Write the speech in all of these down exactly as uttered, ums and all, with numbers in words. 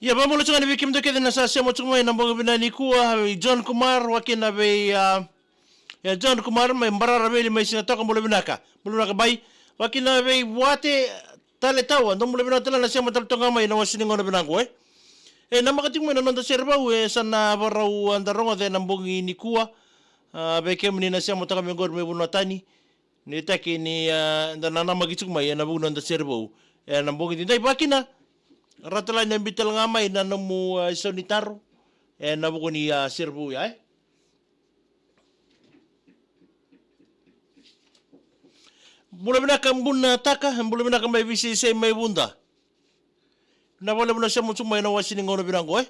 Ia, vakabula tiko ga ni vei kemudou kece na sa sema tiko mai na bogi vinaka nikua, vei John Kumar, vakakina vei, a, ia, John Kumar mai Barara Veli mai Sigatoka, bula vinaka. Bula vinaka bai. Vakakina vei Vuate Taletawa, dou bula vinaka tale na sema tale toka mai na wasi ni gauna vinaka qo, e. E, namaka tiko mai na noda sere vou, e, sa na vakarau, a, da rogoca ena bogi nikua, a, vei kemuni na sema toka mai qori mai vanua tani. Ni taki ni, a, da nanamaki tiko mai ena vuku ni noda sere vou ena bogi edaidai, vakakina Ratalai na biu tale ga mai na nomu, a, isau ni taro ena vuku ni, a, sere vou ya, e. Bula vinaka Bunataka, bula vinaka mai Visese mai Vuda. Vinaka vakalevu na sema tiko mai na wasi ni gauna vinaka qo, e.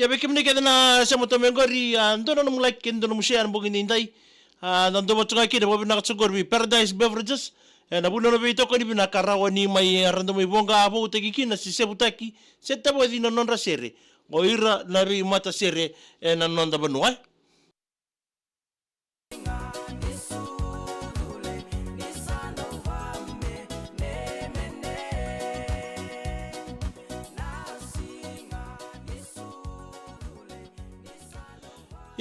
Ia, vei kemuni kece na sema toka mai qori, a, dua na nomu like, dua na nomu share ena bogi edaidai. A, da dau vata tiko ga kina, vakavinaka tiko qori vei Paradise Beverages ena vuku ni nona veitokoni vinaka, rawa ni mai, e, ra dau mai voqa voutaki kina se sevutaki se tavoci na nodra sere o ira na veimatasere ena noda vanua, e.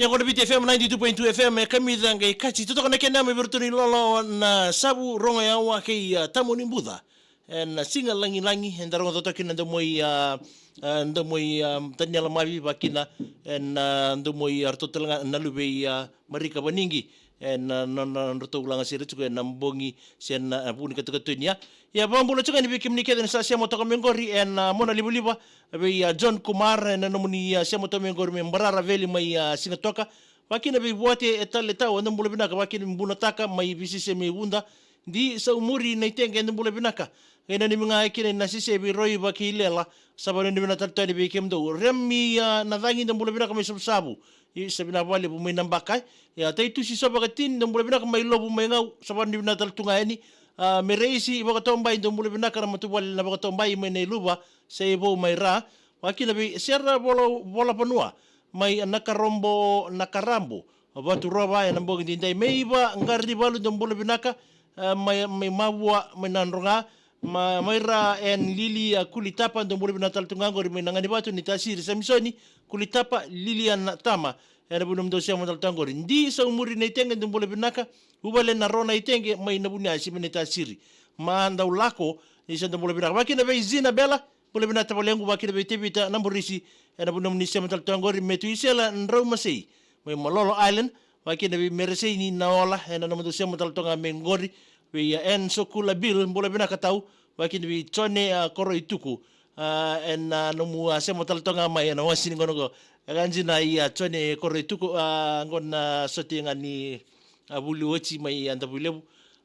Ia, qo na Viti F M ninety-two point two F M, e kamica qai kaci totoka na kena mai vei iratou na ilawalawa na Savu, Rogo Yawa kei, a, Tamu ni Buca. Ena siga lagilagi eda rogoca toka kina na domo i, a, a, domo i, a, Taniela Mavi, vakakina ena, a, domo i, a, ratou tale ga na luve i, a, Marika Vanigi, ena, a, nona, nodratou lagasere tiko ena bogi se na, a, vuku ni katokatoni ya. Ia, vakabula tiko ga ni vei kemuni kece na sa sema toka mai qori ena, a, monalivaliva, vei, a, John Kumar, ena nomuni, a, sema toka mai qori mai Barara Veli mai, a, Sigatoka. Vakakina vei Vuate e Taletawa, dou bula vinaka, vakakina vei Bunataka mai Visese mai Vuda. Di Saumuri na iteqe, dou bula vinaka. Qai nanumi ga e kina na Sese vei Roi Vakailela, sa vakananumi vinaka tale toka yani vei kemudou. Remi, a, Nacagi, dou bula vinaka mai Savusavu. Isa, vinaka vakalevu mai Nabaka, e. Ia, Taitusi Sovakatini, dou bula vinaka mai Lovu mai Gau, sa vakananumi vinaka tale tu ga yani. A, Mereisi Vakatobai, dou bula vinaka na matavuvale na Vakatobai mai Nailuva, Saivou mai Ra. Vakakina vei Sera Vola, Volavanua mai Nakarobo, Nakarabo, Vaturova, ena bogi edaidai. Meiva Qarivalu, dou bula vinaka, a, mai, mai Mavua mai Nadroga. Ma, mai Ra, e, Lili, a, Kulitapa, dou bula vinaka tale tu ga qori mai Naganivatu, Naitasiri Samisoni Kulitapa, Liliana Tama, ena vuku ni nomudou sema tale toka qori. Di Saumuri na iteqe, dou bula vinaka. Uvale na Rona iteqe mai Navuniasi mai Naitasiri. Ma Daulako, ni sa dou bula vinaka. Vakakina vei Zina Bela, bula vinaka tavalequ, vakakina vei Tevita Naborisi, ena vuku ni nomuni sema tale toka qori. Metu Isela Draumasei mai Malolo Island, vakakina vei Mereseini Naola, ena nomudou sema tale toka mai qori. Vei, a, Enso Kula Bill, bula vinaka tau, vakakina vei Jone, a, Koroituku, a, ena, a, nomu, a, sema tale toka mai ena wasi ni gauna qo. E ka dina i, a, Jone Koroituku, a, qo na sote ga ni, a, vuli oti mai, a, Davuilevu.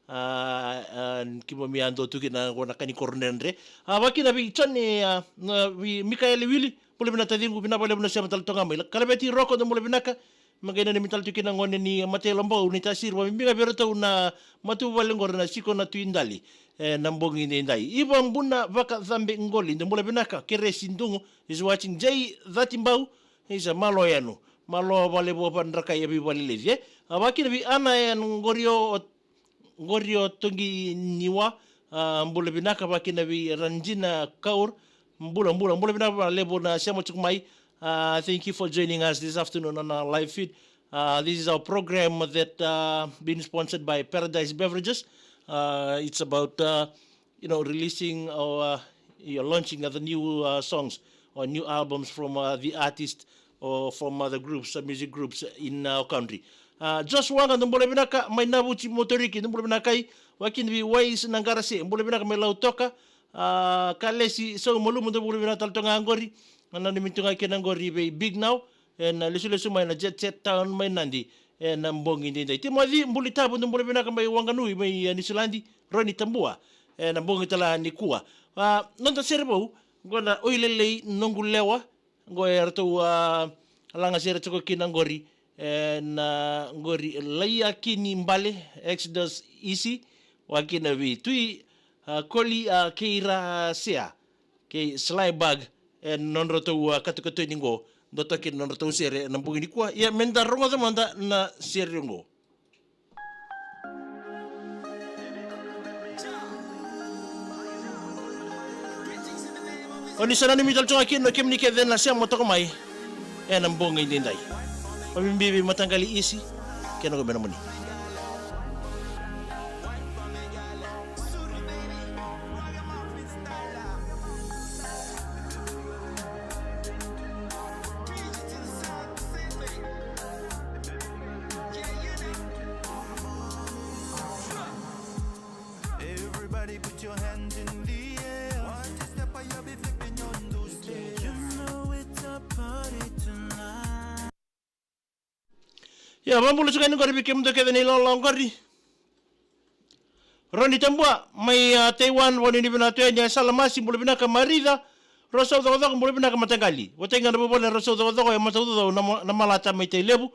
A, a, keimami a dua tu kina qo na ka ni koro dredre. A, vakakina vei Jone, a, na, vei Mikaele Wili, bula vinaka taciqu, vinaka vakalevu na sema tale toka mai. Kalaveti Roko, dou bula vinaka. Me qai nanumi tale tu kina gone ni Matailobau, Naitasiri, vakabibi ga vei iratou na matavuvale qori na Siko na Tui Dali, e, na bogi edaidai. Iva Buna Vakacabe Qoli, dou bula vinaka. Keresi Dugu is watching. Jay Catibau, isa, malo yanu. Malo vakalevu, Vadrakai, e, veivaleleci, e. A, vakakina vei Ana, e, Qorio, Qorio Togi Niwa, a, bula vinaka. Vakakina vei Ranjina Kaur, bula, bula, bula vinaka vakalevu na sema tiko mai. Uh, thank you for joining us this afternoon on our live feed. Uh, this is our program that, uh, being sponsored by Paradise Beverages. Uh, it's about, uh, you know, releasing or, uh, you're launching the new, uh, songs or new albums from, uh, the artist or from other groups, uh, music groups in our country. Uh, Josh Waqa, dou bula vinaka mai Navuci, Moturiki, dou bula vinaka. Vakakina vei Wais Naqarase, bula vinaka mai Lautoka. Uh, Kalesi Saumalumu, dou bula vinaka tale toka ga qori. Nanumi tu ga kina qori vei Big Now, ena lesulesu mai na Jet Set Town mai Nadi ena bogi edaidai. Timoci Bulitavu, dou bula vinaka mai Wanganui mai, e, Niusiladi. Roni Tabua, ena bogi tale nikua. Uh, noda sere vou, qo na Oi Lelei Noqu Lewa, qo eratou, a, lagasere tiko kina qori, e, na qori Laiakini Bale, Exodus Isi, vakakina vei Tui, a, Koli, a, Keira Sea kei Sly Bug, e, nodratou, a, katokatoni qo, dua toka kina nodratou sere na bogi nikua. Ia, meda rogoca mada na sere qo. O ni sa nanumi tale tu ga kina o kemuni kece na sema toka mai ena bogi edaidai. Vakabibi vei mataqali Isi kei na gone muni. Everybody put your hands in the air. Watch the step, you'll be flipping on those stairs. You know it's a party tonight. Ia, vakabula tiko yani qori vei kemudou kece na ilawalawa qori. Roni Tabua mai, a, Taiwan, vakanuinui vinaka tu yani. Salamasi, bula vinaka. Marica Rosau Cokocoko, bula vinaka mataqali. Vata ga na vuvale Rosau Cokocoko, e Mataucaucau na ma-, na malata mai Tailevu.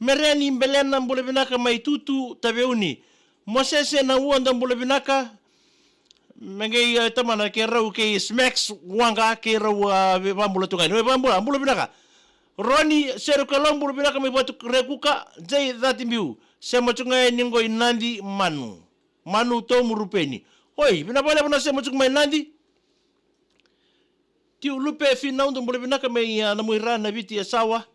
Mereni Belena, bula vinaka mai Tutu, Taveuni. Mosese Nauoda, bula vinaka. Me qai, e, tamana keirau kei Smax Waqa, keirau, a, vei, vakabula tu ga yani. Oi, vakabula, bula vinaka. Roni Seru Kalou, bula vinaka mai Vatu Rekuka. Jay Catibiu, sema tu ga yani qo i Nadi, Manu. Manu Tomu Rupeni. Oi, vinaka vakalevu na sema tu ga mai Nadi. Tiu Lupe Finau, dou bula vinaka mai, a, Namuira, Naviti, Yasawa.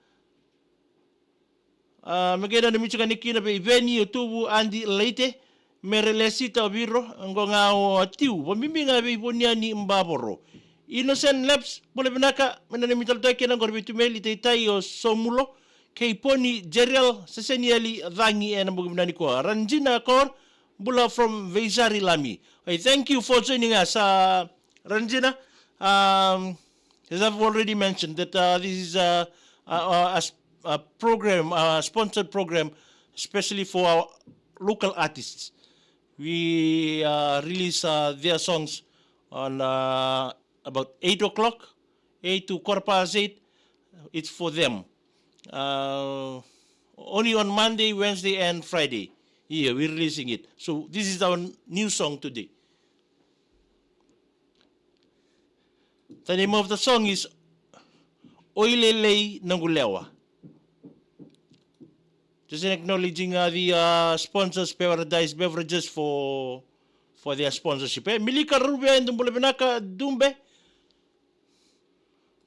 A, me qai nanumi tiko yani kina vei Veni, o Tuvu, Adi, Laite, Mere Lesita, o Viro, qo ga o Tiu, vakabibi ga vei Voniani Bavoro. Innocent Labs, bula vinaka, me nanumi tale tu ga kina qori vei Tumeli, Taitai, o Somulo, kei Poni, Jeriel, Sesenieli, Cagi, ena bogi vinaka nikua. Ranjina Kor, bula from Veisari, Lami. Hey, thank you for joining us, uh, Ranjina. Um, as I've already mentioned, that, uh, this is a, a, a, a s-, a program, a sponsored program, especially for our local artists. We, uh, release, uh, their songs on, uh, about eight o'clock, eight to quarter past eight. It's for them. Uh, only on Monday, Wednesday, and Friday. Yeah, we're releasing it. So this is our new song today. The name of the song is Oi Lelei Noqu Lewa. Just acknowledging, uh, the, uh, sponsors, Paradise Beverages, for, for their sponsorship. Eh? Milika Ruvea, dou bula vinaka, Dube.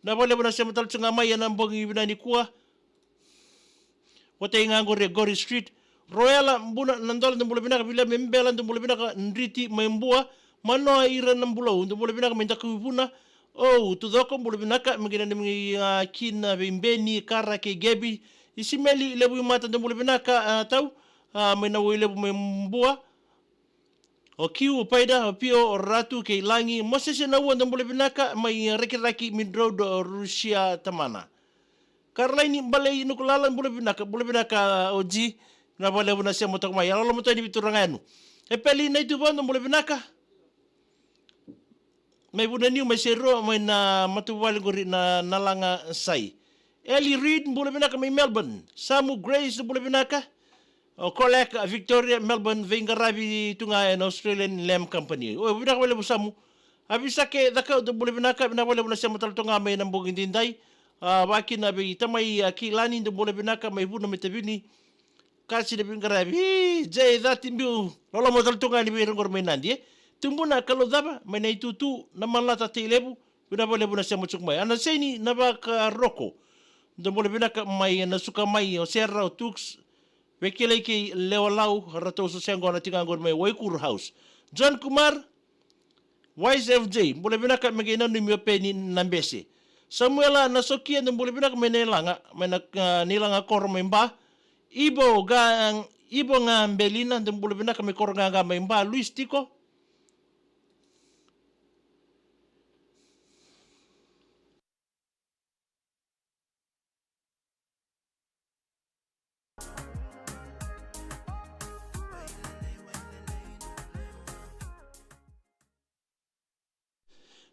Vinaka vakalevu na sema tale tu ga mai ena bogi vinaka nikua. Vata ga qori e Gorey Street. Roela Buna Nadola, dou bula vinaka. Viliame Bela, dou bula vinaka. Driti mai Bua. Manoa Ira Nabulou, dou bula vinaka mai Dakuivuna. O Tucoko, bula vinaka. Me qai nanumi, a, kina vei Beni, Kara kei Gebi. Isimeli Levuimata, dou bula vinaka, a, tau, a, mai Nauwailevu mai Bua. O Kiu, o Paida, o Pio, o Ratu kei Lagi. Mosese Nauoda, bula vinaka mai Rakiraki, Mid Road, o Rusia, tamana. Karolaini Balei Nukulala, bula vinaka, bula vinaka, o Ji. Vinaka vakalevu na sema toka mai. Yalololoma tu yani vei turaga yani. Epeli Naituva, dou bula vinaka. Mai Vunaniu, mai Serua, mai na matavuvale qori na Nalagasai. Eli Reid, bula vinaka mai Melbourne. Samu Grace, bula vinaka. O Kolek, a, Victoria, Melbourne, veiqaravi tu ga ena Australian Lamb Company. O, vinaka vakalevu Samu. A Visake Cakau, dou bula vinaka, vinaka vakalevu na sema tale tu ga mai ena bogi edaidai. A, vakakina vei tamai, a, Kilani, dou bula vinaka mai Vuna mai Taveuni. Kasi na veiqaravi. Ii, Jay Catibiu. Loloma tale tu ga yani vei ira qori mai Nadi, e. Tubuna Kaloucava, mai Naitutu, na malata Tailevu. Vinaka vakalevu na sema tiko mai. Ana Seini Navakaroko. Dou bula vinaka mai Nasukamai, o Sera, o Tuks. Vekilai kei Lewalau, ratou sa sega na tiko qori mai Waikuru House. John Kumar, Wise F J, bula vinaka, me qai nanumi o Peni Nabese. Samuela Nasokia, dou bula vinaka mai Nailaga, mai na, a, Nailaga koro mai Ba. Ivo ga, Ivo ga Belina, dou bula vinaka mai Korogaga mai Ba, Luis Tiko.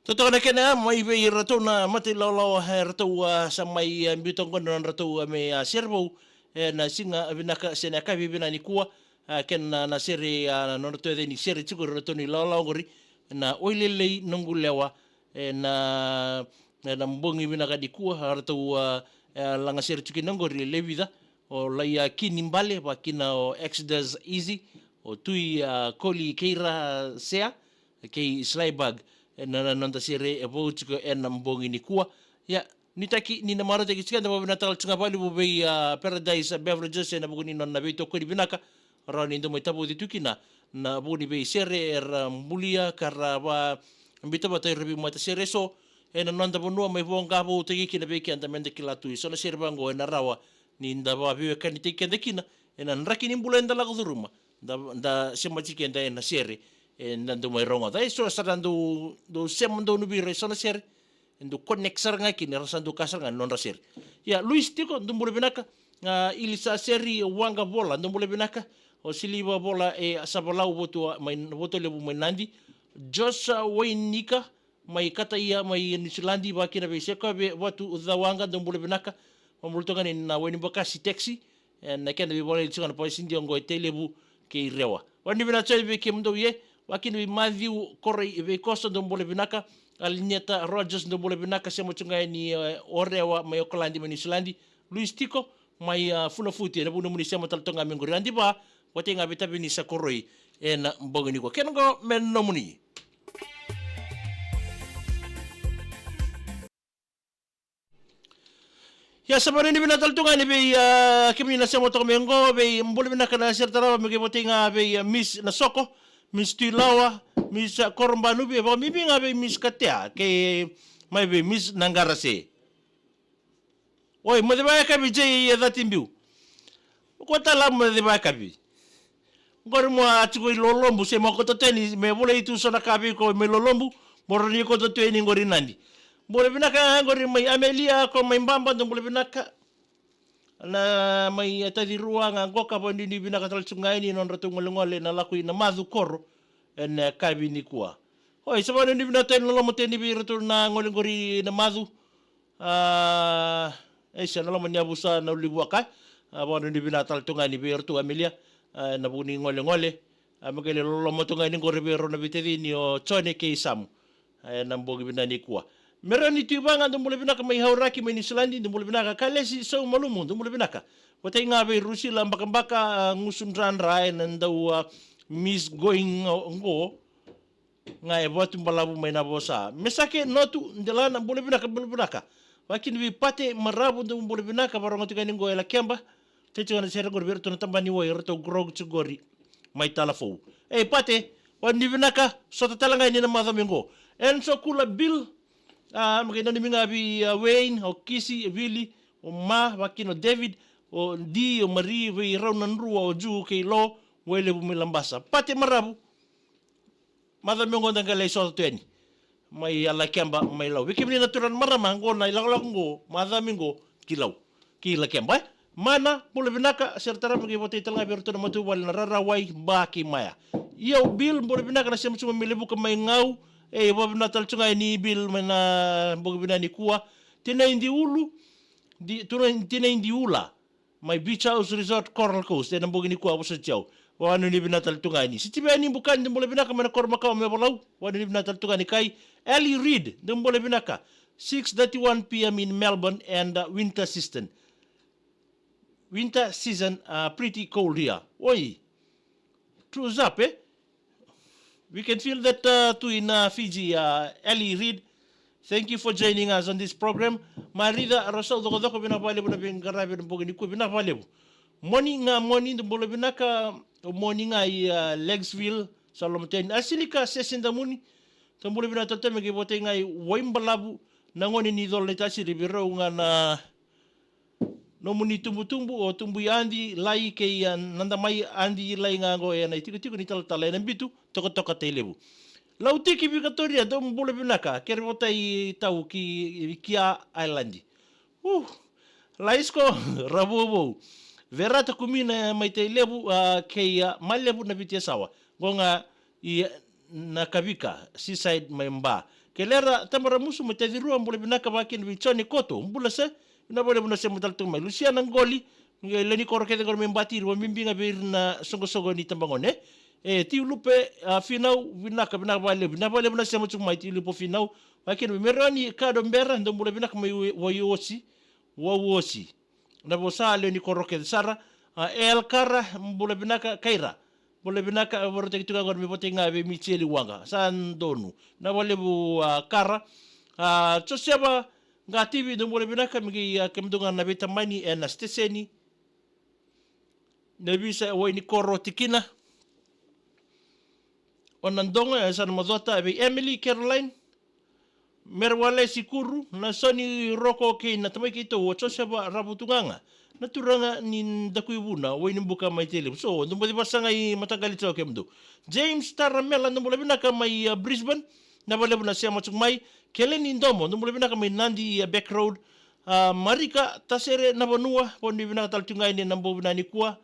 Totoka na kena ya, mai vei iratou na mata ilawalawa, e, ratou, a, sa mai, a, biuta qo na nodratou, a, me, a, sere vou, e, na siga vinaka se na yakavi vinaka nikua, a, kena na sere, a, na nodratou yaca ni sere tiko iratou na ilawalawa qori, na Oi Lelei Noqu Lewa, e, na, e, na bogi vinaka nikua, a, ratou, a, e, lagasere tiko kina qori e levu ca, o Laia Kini Bale, vakakina o Exodus Easy, o Tui, a, Koli Keira Sea, kei Slybug, ena, na noda sere e vou tiko ena bogi nikua. Ia, nuitaki ni na marautaki tiko, eda vakavinavinaka tale tiko ga vakalevu vei, a, Paradise Beverages ena vuku ni nona veitokoni vinaka, rawa ni dau mai tavoci tu kina na vuku ni veisere era bulia ka ra vakabita vata ira vei matasere eso ena noda vanua, mai voqa vou tiko kina vei keda meda kila tu eso na sere vaqo ena rawa ni da vakaveiwekanitaki keda kina ena draki ni bula eda lako curuma, da, da semati keda ena sere eda dau mai rogoca. Eso sa da dau, dau sema donu vei ira eso na sere, e dau connect sara ga kina, era sa dau kaya sara ga na nodra sere. Ia, Luis tiko, dou bula vinaka. A, Ilisa Seri Waqa Vola, dou bula vinaka. O Siliva Vola e Savalau, Votu mai, Votu Levu mai Nadi. Josa Wainika mai Kataia mai Niusiladi, vakakina vei Sekove Vatu Cawaqa, dou bula vinaka. Mabula toka ni na Wainibakasi taxi. E, na kena veivakalai tiko na passenger oqo e Tailevu kei Rewa. Vakavinavinaka tale vei kemudou e, vakakina vei Matthew Koroi Veikoso, dou bula vinaka. Alineta Rogers, dou bula vinaka, sema tiko ga yani, e, o Rewa mai Okaladi mai Niusiladi. Luis tiko mai, a, Funafuti, ena vuku ni nomuni sema tale toka ga mai qori. Adi va, vata ga vei Tavinisa Koroi ena bogi nikua. Kena qo me nomuni. Ia, sa vakanuinui vinaka tale tu ga yani vei, a, kemuni na sema toka mai qo, vei, bula vinaka na sere tarava, me qai votei ga vei, a, Miss Nasoko, Miss Tuilawa, Miss, a, Korobanuvi, e vakabibi ga vei Miss Katea, kei mai vei Miss Naqarase. Oi, mo ceva yakavi J, e cati biu. Ko tala mo ceva yakavi. Qori mo a tiko i Lolobu, se mo koto tu yani, me volai tu so na ka vei iko mai Lolobu, mo rawa ni koto tu yani qori Nadi. Bula vinaka qori mai Amelia, ko mai Baba, dou bula vinaka. Na mai Taci Rua ga qo, ka vakanuinui vinaka tale tu ga yani nodratou golegole na lako i Namacu koro ena yakavi nikua. Oi, sa vakanuinui vinaka tale, na loloma tu yani vei iratou na gole qori Namacu. A, e sa na loma ni yavusa na ulunivuaka. A, vakanuinui vinaka tale tu ga yani vei iratou Amelia, a, na vuku ni golegole. A, me qai lai loloma tu ga yani qori vei rau na veitacini o Jone kei Samu, a, ena bogi vinaka nikua. Meroni Tuivaga, dou bula vinaka mai Hauraki mai Niusiladi, dou bula vinaka. Kalesi Saumalumu, dou bula vinaka. Vata ga vei Rusila Bakabaka, a, Gusudradra, ena dau, a, Miss Going, a, qo. Ga e Vatu Balavu mai Navosa. Mesake Notu Delana, bula vinaka, bula vinaka. Vakakina vei Pate Maravu, dou bula vinaka, vakarogo tiko yani qo e Lakeba. Tei tiko na sere qori vei iratou na tabana ni wai, iratou qoroqo tiko qori mai Talafou. Ei, Pate, vakanuinui vinaka, sota tale ga yani na macawa mai qo. Enso Kula Bill, a, me qai nanumi ga vei, a, Wayne, o Kisi, o Vili, o Ma, vakakina o David, o Di, o Mari, vei rau na drua, o Ju kei Lo, Wailevu mai Labasa. Pate Maravu, macawa mai qo da qai lai sota tu yani mai Lakeba mai Lau. Vei kemuni na turaga, marama, qo na ilakolako qo, macawa mai qo ki Lau, ki Lakeba, e. Mana, bula vinaka, sere tarava, qai votei tale ga vei iratou na matavuvale na Rarawai, Ba kei Maya. Io, Bill, bula vinaka, na sema tu mai Levuka mai Gau. E, vakavinaka tale tu ga yani Bill mai na bogi vinaka nikua. Tinai Diulu, di, Tinai, Tinai Diula. Mai Beach House Resort, Coral Coast, ena bogi nikua, vosoti au. Vakanuinui vinaka tale tu ga yani. Sitiveni Bukani, dou bula vinaka, mai na koro makawa mai Valau. Vakanuinui vinaka tale tu ga yani. Kai Ellie Reid, dou bula vinaka. Six thirty-one p m in Melbourne and, uh, winter season. Winter season, uh, pretty cold here. Oi. True up, eh? We can feel that, uh, too in, uh, Fiji, uh, Ellie Reid. Thank you for joining us on this program. Marica Rosau Cokocoko, vinaka vakalevu na veiqaravi ena bogi nikua, vinaka vakalevu. Moni ga Moni, dou bula vinaka, o Moni ga i, uh, Langsville, sa loma tu yani. Asilika Sesedamuni, dou bula vinaka tale tu, me qai votei ga i Waibalavu, na gone ni Colo ni Tasiri, vei rau ga na nomuni tubutubu, o Tubu i Adi Lai kei, a, Nadamai Adi Lai ga qo ena itikotiko ni talatala ena Bitu, Tokatoka, Tailevu. Lautiki Vikatoria, dou bula vinaka, kere votei tau ki, ki Kia Island. Uh, Laisko Ravouvou. Verata Kumina mai Tailevu, a, kei, a, Malevu na Viti Yasawa. Qo ga i Nakavika, Seaside mai Ba. Kelera Tabaramusu mai Tacirua, bula vinaka, vakakina vei Jone Koto, bula se, vinaka vakalevu na sema tale tu mai. Lusiana Qoli, qai lewe ni koro kece qori mai Batiri, vakabibi ga vei ira na soqosoqo ni tabagone. E, Tiulupe, a, Finau, vinaka, vinaka vakalevu, vinaka vakalevu na sema tu mai Tiulupe Finau. Vakakina vei Meroni Kadobera, dou bula vinaka mai Wai-, Waiuosi, Wauosi. Na vosa lewe ni koro kece sara, a, Elkara, bula vinaka, Kaira. Bula vinaka, vakarautaki tu ga qori me votai ga vei Micheli Waqa. Sa donu. Vinaka vakalevu, a, Kara. A, Josefa Qativi, dou bula vinaka, me qai, a, kemudou ga na veitamani ena siteseni. Na visa e Wainikoro tikina. O Nadogo, e sa na macota, vei Emily, Caroline. Mere Walesi Kuru, na Soni Roko kei na tamai keitou o Josefa Ravutugaga. Na turaga ni Dakuivuna, Wainibuka mai Tailevu. So, dou baci vasagai mataqali tiko kemudou. James Taramela, dou bula vinaka mai, a, Brisbane. Vinaka vakalevu na sema tiko mai. Keleni Domo, dou bula vinaka mai Nadi, a, Back Road. A, Marika Tasere Navanua, vakanuinui vinaka tale tu ga yani ena bogi vinaka nikua.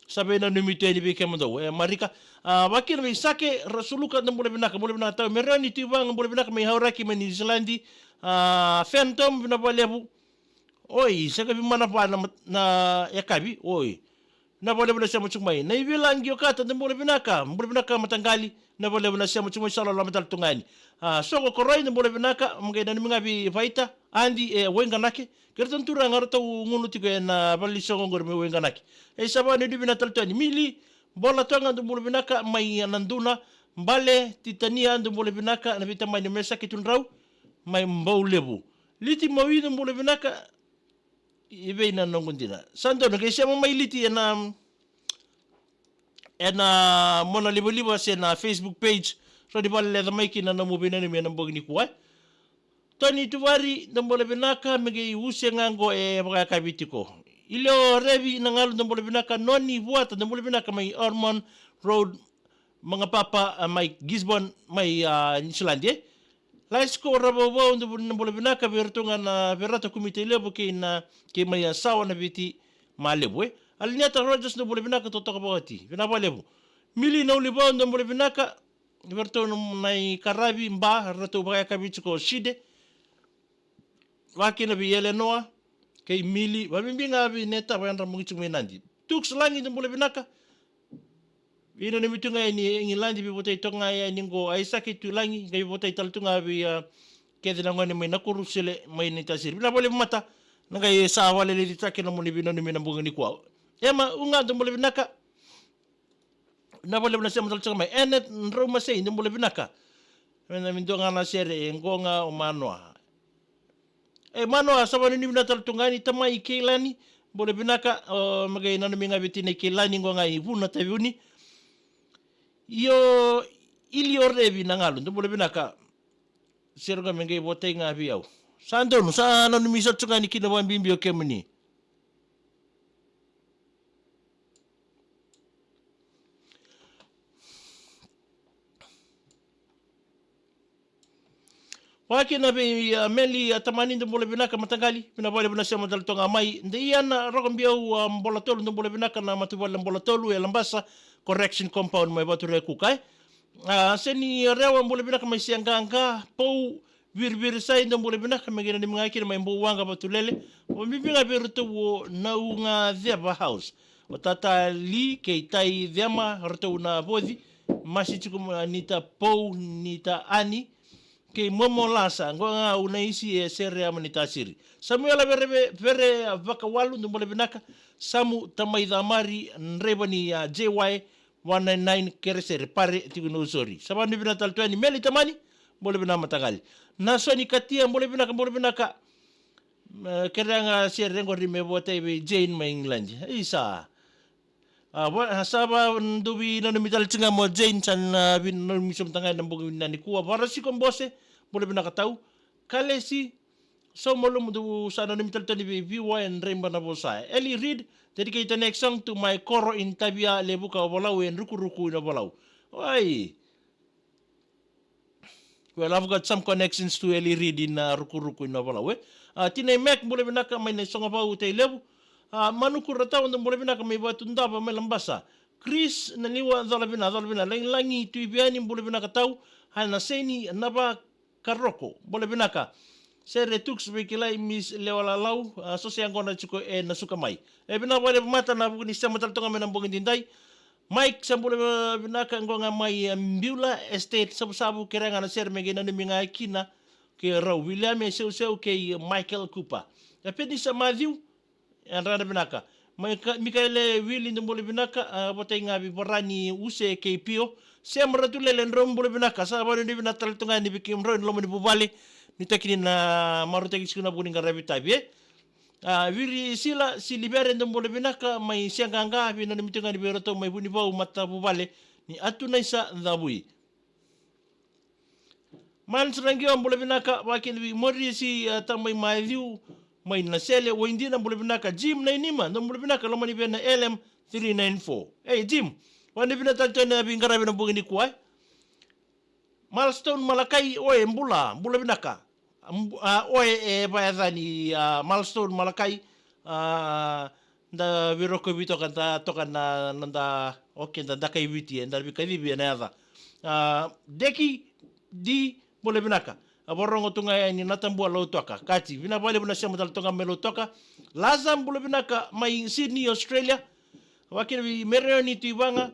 Sa veinanumi tu yani vei kemudou, e, Marika. A, vakakina vei Sake Rasuluka, dou bula vinaka, bula vinaka tau. Mereoni Tuivaga, bula vinaka mai Hauraki mai Niusiladi. A, Phantom, vinaka vakalevu. Oi, sega vei Manava na mat-, na yakavi, oi. Vinaka vakalevu na sema tiko mai. Na Ivila Qiokata, dou bula vinaka, bula vinaka mataqali. Vinaka vakalevu na sema tiko mai, sa loloma tale tu ga yani. A, Soko Koroi, dou bula vinaka, me qai nanumi ga vei Vaita, Adi, e, Waiqanake. Kei ratou na turaga ratou gunu tiko ena vale ni soqo qori mai Waiqanake. E, sa vakanuinui vinaka tale tu yani. Mili Bolatoga, dou bula vinaka mai Naduna. Bale Titania, dou bula vinaka, na veitamani me Saki Tudrau mai Baulevu. Liti Maui, dou bula vinaka. I vei na noqu dina. Sa donu, qai sema mai Liti ena, ena mona livaliva se na Facebook page. Rawa ni vale leca mai kina na nomu veinanumi ena bogi nikua, e. Toni Tuvari, dou bula vinaka, me qai use ga qo e vakayakavi tiko. Ilio Revi Nagalu, dou bula vinaka, Noni Vuata, dou bula vinaka mai Ormond Road, Magapapa, a, mai Gisborne, mai, a, Niusiladi, e. Laisiko Ravauvau, dou bula vinaka, vei iratou ga na Verata Kumita i Levu kei na, kei mai, a, Sawa na Viti Malevu, e. Aliniata Rogers, dou bula vinaka, totoka vakaoti. Vinaka vakalevu. Mili Naulivau, dou bula vinaka, vei iratou na, na i Karavi, Ba, ratou vakayakavi tiko Side. Vakakina vei Elenoa kei Mili, vakabibi ga vei Neta, vayadra mogi tiko mai Nadi. Tuks Lagi, dou bula vinaka. Veinanumi tu ga yani e Igiladi, veivotai toka ga yani qo Aisake Tuilagi, qai veivotai tale tu ga vei, a, kece na gone mai Nakurusele, mai Naitasiri. Vinaka vakalevu mata, na qai sa vakalelecitaki na nomuni veinanumi ena bogi nikua. Ema Uga, dou bula vinaka. Vinaka vakalevu na sema tale tiko mai. Enet Draumasei, dou bula vinaka. Vei na me dua ga na sere, e qo ga o Manoa. E Manoa, sa vakanuinui vinaka tale tu ga yani, tamai Keilani, bula vinaka, o, me qai nanumi ga vei tinai Keilani, qo ga i Vuna Taveuni. Io, Ilio Revi Nagalu, dou bula vinaka. Sere qo me qai votai ga vei au. Sa donu, sa nanumi sa tu ga yani kina vakabibi o kemuni. Vakakina vei, a, Meli, a, Tamani, dou bula vinaka mataqali, vinaka vakalevu na sema tale toka ga mai. Deiana Rokobiau, a, Bolatolu, dou bula vinaka na matavuvale na Bolatolu, e Labasa Correction Compound mai Vature Kuka, e. A, Seni Rewa, bula vinaka mai Seaqaqa, Pou, Virivirisai, dou bula vinaka, me qai nanumi ga kina mai Bouwaqa Vatulele. Vakabibi ga vei iratou o Nauqaceva House. O Tata Li kei Tai Cema, ratou na Voci. Masi tiko ma Nita Pou, Nita Ani. Kei Momo Lasa, qo ga au na isi e Sere Ama Naitasiri. Samuela Vere, Vere Vakawalu, dou bula vinaka. Samu Tamai Camari, draiva ni, a, J Y, one nine nine Keresere, Pare, tiko Nausori. Sa vakanuinui vinaka tale tu yani Meli Tamani, bula vinaka mataqali. Nasoni Katia, bula vinaka, bula vinaka. E, kerea ga sere qori me votai vei Jane mai England. Isa. A, va-, a, sa va, dou veinanumi tale tiko ga mo Jane, sa na veinanumi sobu tale ga ena bogi vinaka nikua. Varasiko Bose, bula vinaka tau. Kalesi, Saumalumu, dou sa nanumi tale tu yani vei V Y and Rainbow na vosa. Eli Reid, dedicate the next song to my koro in Tavia, Levuka, Ovalau, and Rukuruku in Ovalau. Oi. Well, I've got some connections to Eli Reid in, uh, Rukuruku in Ovalau, e. A, Tinai Mac, bula vinaka mai Naisogavau, Tailevu. A, Manuku Ratawa, dou bula vinaka mai Vatudava, mai Labasa. Chris Naliwa, cola vina, cola vina. Lagilagi Tuiviani, bula vinaka tau. Hana Seni, Nava, Karoko, bula vinaka. Sere Tuks, veikilai Miss Lewalalau, a, so se yaqona tiko ena suka mai. E vinaka vakalevu mata na vuku ni sema tale toka mai ena bogi nidai. Mike, sa bula vinaka, qo ga mai, e, Beulah Estate, Savusavu, kerea ga na sere me qai nanumi ga kina kei rau. William e Seuseu kei Michael Cooper. E Penisa Matthew, e, yadra na vinaka. Mai ka, Mikaele Wili, dou bula vinaka, a, votai ga vei Varani Use kei Pio. Sema Ratulele, drau bula vinaka, sa vanuinui vinaka tale tu ga yani vei kemudrau ena loma ni vuvale. Nuitaki ni na marautaki tiko na vuku ni qaravi tavi, e. A, Viri Sila, Silivere, dou bula vinaka, mai Siaqaqa, veinanumi tu ga yani vei iratou mai Vunivau, matavuvale ni Atunaisa, Cavui. Mans Raqio, bula vinaka, vakina vei Morisi, a, tamai Maciu, mai Nasele, Waidina, bula vinaka, Jim Nainima, dou bula vinaka, loma ni vei na L M three nine four. Ei, Jim, vanuinui vinaka tale tu yani na veiqaravi ena bogi nikua, e. Milestone Malakai, oe, bula, bula vinaka. Am-, a, oe, e, vayacani, a, Milestone Malakai, a, da veirokovi toka, da toka na, na da, okay, da dakai Viti, e, da veikacivi ena yaca. A, Deki, di, bula vinaka. A, varogo tu ga yani Natabua, Lautoka. Kati, vinaka vakalevu na sema tale tu ga mai Lautoka. Laza, bula vinaka, mai Sydney, Australia. Vakina vei Mereoni Tuivaga.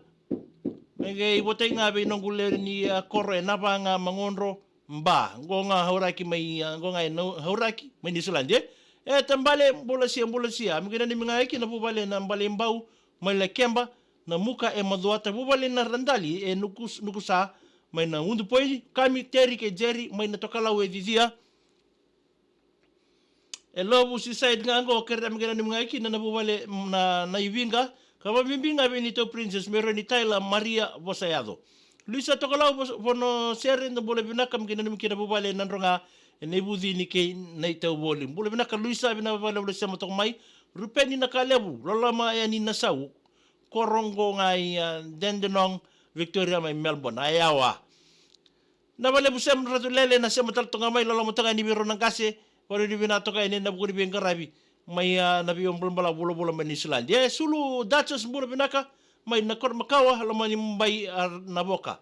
Me qai votai ga vei noqu lewe ni, a, koro e Navaga, Magodro, Ba. Qo ga Hauraki mai, a, qo ga e na Hauraki, mai Niusiladi, e. E Tabale, bula sia, bula sia. Me qai nanumi ga e kina vuvale na Bale Bau, mai Lakeba, na Muka e Macuata, vuvale na Radali, e Nukus-, Nukusa, mai na Udupoi, Kami, Teri kei Jeri, mai na Tokalau e Cicia. E Lovu Seaside ga qo, kerea me qai nanumi ga e kina na vuvale, mm, na, na Iviqa. Ka vakabibi ga vei neitou Princess Mereoni Tyler Maria Vosayaco. Luisa Tokalau Vos-, Vonosere, dou bula vinaka, me qai nanumi kina vuvale Nadroga, e Naivucini kei Naitauvoli. Bula vinaka Luisa, vinaka vakalevu na sema toka mai. Rupeni Nakalevu, loloma yani Nasau. Koro qo ga i, a, Dandenong, Victoria mai Melbourne. A, yawa. Vinaka vakalevu Sema Ratulele, na sema tale toka mai, loloma toka yani vei rau na qase, vanuinui vinaka toka yani ena vuku ni veiqaravi mai, a, na veiwabulabula vulavula mai Niusiladi. E Sulu Duchess, bula vinaka, mai Nakoromakawa, loma ni bai, a, Navoka.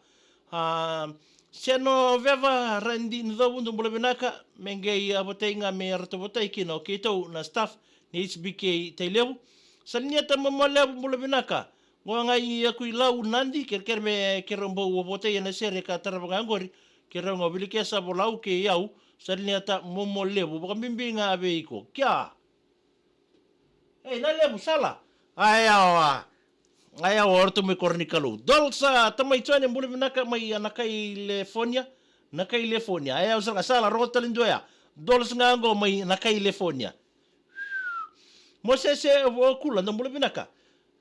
A, Seno Veva Radi Nicovu, dou bula vinaka, me qai, a, votai ga me ratou votai kina o keitou na staff ni H B K Tailevu. Saliniata Momolevu, bula vinaka. Qo ga i Yaku i Lau, Nadi, kerekere me keirau bau votai ena sere ka tarava ga qori, keirau ga o Vilikesa Volau kei au, Saliniata Momolevu, vakabibi ga vei iko. Kia. Ei, na levu, sala. Ai, yawa. Ai, yawa, o ratou mai koro ni Kalou. Dolsa, tamai Jone, bula vinaka mai, a, Nakai, California. Nakai, California. Ai, yawa, sala, sala, rogo tale dua ya. Dolsa ga qo mai Nakai, California. Mosese Vuakula, dou bula vinaka.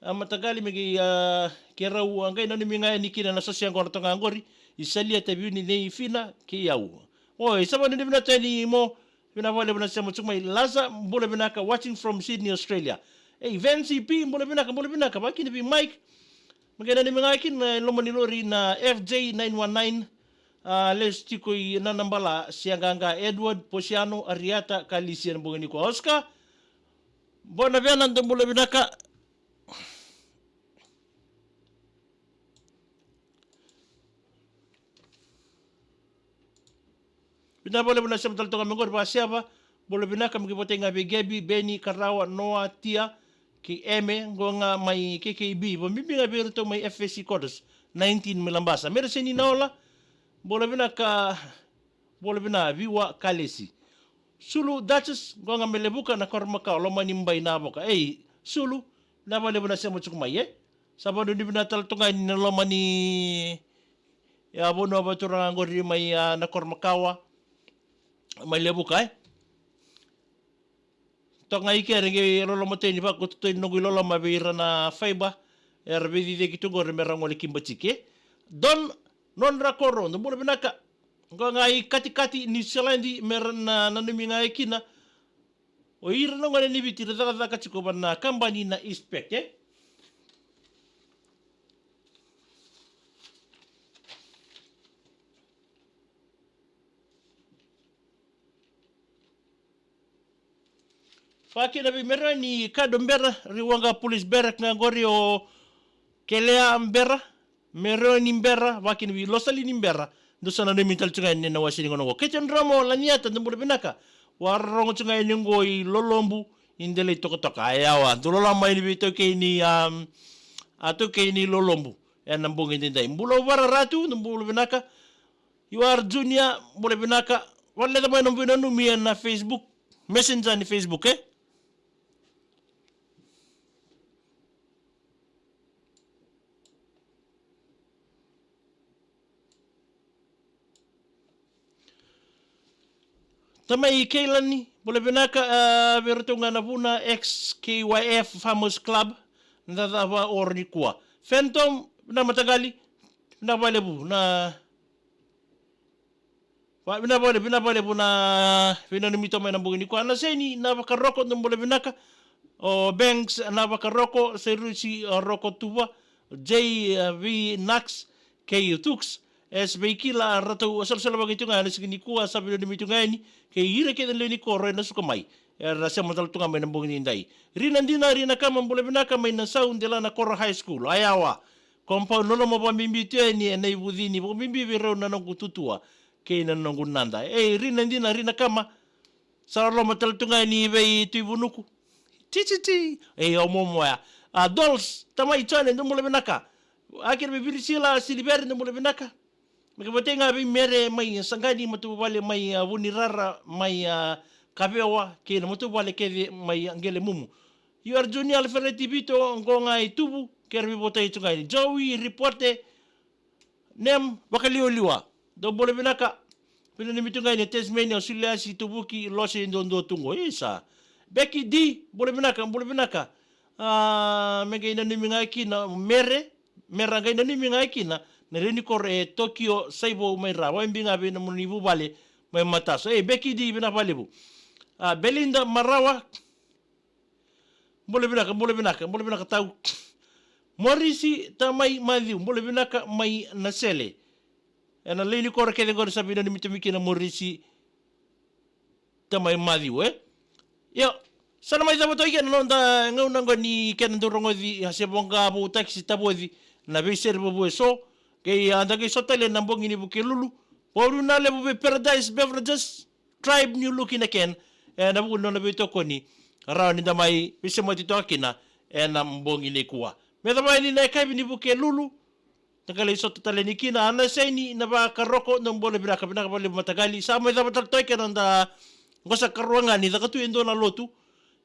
A, mataqali me qai, a, keirau, a, qai nanumi ga yani kina na sosi yaqona toka ga qori, i Saliniata, Viuni, Nei Fina kei au. Oi, sa vanuinui vinaka tu yani mo, vinaka vakalevu na sema tiko mai. Laza, bula vinaka, watching from Sydney, Australia. Ei, Vensi P, bula vinaka, bula vinaka, vakina vei Mike. Me qai nanumi ga kina e loma ni lori na F J nine one nine. A, lesu tiko i Nanabala, Siaqaqa, Edward, Posiano, Ariata, Kalisi ena bogi nikua. Oscar Bonavena, dou bula vinaka. Vinaka vakalevu na sema tale toka mai qori, Vaseva, bula vinaka, me qai votai ga vei Gebi, Beni, Karawa, Noa, Tia, kei Eme, qo ga mai K K B, vakabibi ga vei iratou mai F S C Quarters nineteen mai Labasa. Mereseni Naola, bula vinaka, bula vinaka, Viwa Kalesi. Sulu Duchess, qo ga mai Levuka, Nakoromakawa, loma ni bai Navoka. Ei, Sulu, vinaka vakalevu na sema tiko mai, e? Sa vanuinui vinaka tale toka ga yani na loma ni, a, vanua vakaturaga qori mai, a, Nakoromakawa, mai Levuka, e? Toka ga i keri qai loloma tani, vakauta tani noqu iloloma vei ira na fiber era veiciciyaki tu qori me ra gole ki Batiki. Don, nodra koro, dou bula vinaka. Qo ga i Katikati, Niusiladi, me ra na nanumi ga e kina o ira na gone ni Viti ra cakacaka tiko va na kabani na Eastpak, e? Vakina vei Merani Kado Bera, Riwaqa Police Barrack ga qori, o Kelea Bera, Merani Bera, vakina vei Losalini Bera. Dou sa nanumi tale tu ga yani na wase ni gauna oqo. Kete Dromo Laniata, dou bula vinaka. Vakarorogo tu ga yani oqo i Lolobu, i Delaitokatoka. A, yawa, dou loloma yani vei taukei ni, um, a, taukei ni Lolobu ena bogi edaidai. Bula Vara Ratu, dou bula vinaka. You are Junior, bula vinaka. Valeca mai na veinanumi ena Facebook, Messenger ni Facebook, e? Tamai Keilani, bula vinaka, a, vei iratou ga na Vuna X K Y F Farmers Club, na cava ora nikua. Phantom, vinaka mataqali, vinaka vakalevu, na, va-, vinaka vakalevu, vinaka vakalevu na veinanumi tu mai na bogi nikua. Naseni Navakaroko, dou bula vinaka. O Banks Navakaroko, Sairusi, a, Rokotuva, J, a, V Nax, kei Tux. E sa vei kila, a, ratou a salasalavaki tu ga ena siga nikua, sa veinanumi tu ga yani, kei ira kece na lewe ni koro ena suka mai. Era sema tale tu ga mai na bogi nidai. Rina Dina, Rina Kama, bula vinaka mai Nasau, delana Koro High School. Ayawa. Compound loloma vakabibi tu yani ena ivucini, vakabibi vei rau na noqu tutua kei na noqu nada. Ei, Rina Dina, Rina Kama. Sa loloma tale tu ga yani vei Tui Vunuku. Tititi. Ei, au momoya. A, Dolls, tamai Jone, dou bula vinaka. A, kei na vei Virisila Siliveri, dou bula vinaka. Me keitou vata ga vei Mere mai Saqani, matavuvale mai, a, Vunirara mai, a, Kavewa, kei na matavuvale kece mai, a, Qelemumu. U R Junior, Alfred Vito, qo ga i Tuvu, kei ira veivotai tu ga yani. Joey, Ripote, Nem, Vakaliwaliwa. Dou bula vinaka. Veinanumi tu ga yani Tasmania, Suliasi, Tuvuki, Lose, duadua tu qo. Isa. Becky D, bula vinaka, bula vinaka. A, me qai nanumi ga kina, Mere, Mera qai nanumi ga kina na lewe ni koro e Tokyo, Saivou mai Ra. Vakabibi ga vei nomuni vuvale mai Mataso. Ei, Becky D, vinaka vakalevu. A, Belinda Marawa, bula vinaka, bula vinaka, bula vinaka tau. Morisi tamai Maciu, bula vinaka mai Nasele. Ena lewe ni koro kece qori sa veinanumi tu mai kina Morisi tamai Maciu, e? Io, sa na mai cava toka kina na noda gauna qo ni kena dau rogoci, a, se voqa voutaki se tavoci na veisere vovou eso. Kei, a, da qai sota tale na bogi ni Vukelulu. Vakarau vinaka levu vei Paradise Beverages, Tribe New Look in a Can, ena vuku ni nona veitokoni, rawa ni da mai veisemati toka kina ena bogi nikua. Me cava yani na yakavi ni Vukelulu, da qai lai sota tale yani kina. A, Naseni Navakaroko, dou bula vinaka, vinaka vakalevu mataqali. Sa mai cava tale toka kina na noda, qo sa karua ga ni caka tu e dua na lotu.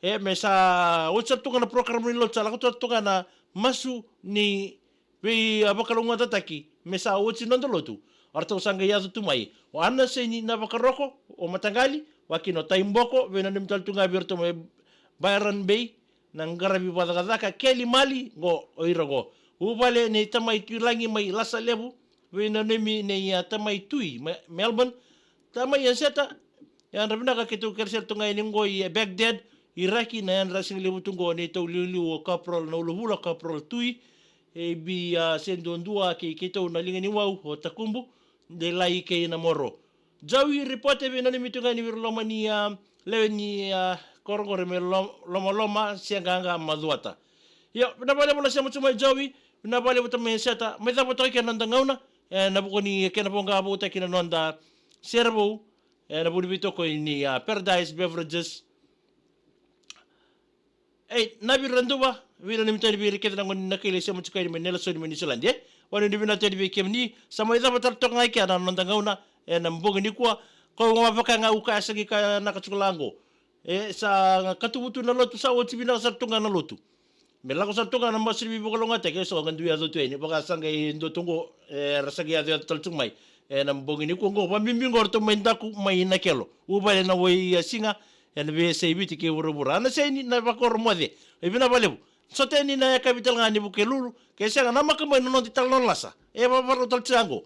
E, me sa oti sara tu ga na program ni lotu, sa lako tu sara tu ga na masu ni vei, a, vakalougatataki, me sa oti na noda lotu. O ratou sa qai yaco tu mai. O Anaseni Navakaroko, o mataqali, vakakina o Taiboko, veinanumi tale tu ga vei iratou mai Byron Bay, na qaravi vakacakacaka, Keli Mali, qo o ira qo. Vuvale nei tamai Tuilagi mai Lasalevu, veinanumi nei, a, tamai Tui mai Melbourne, tamai Anseta, yadra vinaka keitou kerea sara tu ga yani qo i, e, Baghdad, Iraki, na yadra sigalevu tu qo neitou liuliu o Corporal Naulovula, Corporal Tui, e, vei, a, se duadua kei keitou na liga ni wau o Takubu, Delai kei Namoro. Joey Ripote, veinanumi tu ga yani vei ira loma ni, a, lewe ni, a, koro qori mai Lom-, Lomaloma, Seaqaqa, Macuata. Io, vinaka vakalevu na sema tu mai Joey, vinaka vakalevu tamai Anseta, mai cava toka kina na noda gauna, ena vuku ni kena voqa voutaki na noda sere vou, ena vuku ni veitokoni ni, a, Paradise Beverages. Ei, Navi Raduva, veinanumi tu yani vei ira kece na gone ni Nakaila e sema tiko yani mai Nelson mai Niusiladi, e? Vakanuinui vinaka tu yani vei kemuni, sa mai cava tale toka ga kina na noda gauna ena bogi nikua. Ko ga vaka ga au kaya, sa qai kaya na ka tiko la qo. E, sa katuvu tu na lotu, sa oti vinaka sara tu ga na lotu. Me lako sara tu ga na masu ni veivakalougatataki, eso ga dui yaco tu yani, vaka sa qai dua tu qo, e, ra sa qai yacoyaco tale tu mai. Ena bogi nikua qo, vakabibi qo ratou mai Daku, mai Nakelo. Vuvale na wai, a, siga, ena veiyasai Viti kei vuravura. Anaseni Navakoro, moce. E, vinaka vakalevu. Sota yani na yakavi tale ga ni Vukelulu, ke sega, namaka mai na noda italanoa lasa. E, vavarau tale tu ga qo.